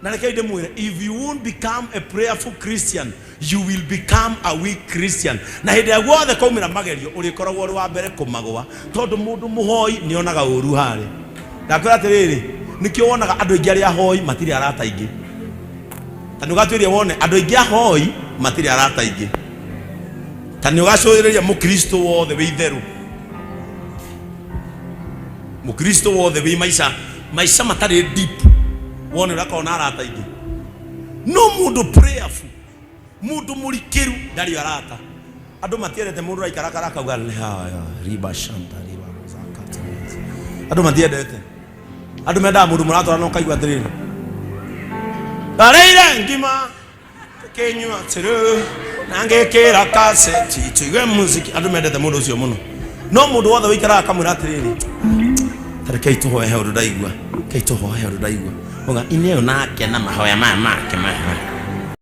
Na rekei ndĩmwĩre, if you won't become a prayerful Christian, you will become a weak Christian. Na hĩndĩ ĩrĩa guothe kwaumĩra magerio, ũrĩkoragwo ũrĩ wa mbere kũmagũa, tondũ mũndũ mũhoi nĩonaga ũru harĩa. Ndakwĩra atĩrĩrĩ, nĩkĩo wonaga andũ aingĩ arĩa ahoi matirĩ arata aingĩ. Ta nĩ ũgatuĩria wone andũ aingĩ ahoi matirĩ arata aingĩ. Ta nĩ ũgacũthĩrĩria mũkristo wothe wĩ itherũ, mũkristo wothe wĩ maica maica matarĩ deep, wone ũrĩa akoragwo na arata aingĩ. No mũndũ prayerful, mũndũ mũrikĩru ndarĩ arata. Andũ matiendete mũndũ ũraikarakara akauga "Haya, riba shanta riba zakata." Andũ matiendete. Andũ mendaga mũndũ mũratwara na ũkaigua atĩrĩrĩ, ndarĩire ngima tũkĩnyua tĩrĩ na ngĩkĩra kaseti tũigue muziki. Andũ mendete mũndũ ũcio mũno. No mũndũ wothe ũikaraga akamwĩra atĩrĩrĩ, tarekei tũhoe, he ũndũ ndaigua, rekei tũhoe, he ũndũ ndaigua. Uga inĩ ũyũ nake na mahoya maya make maya.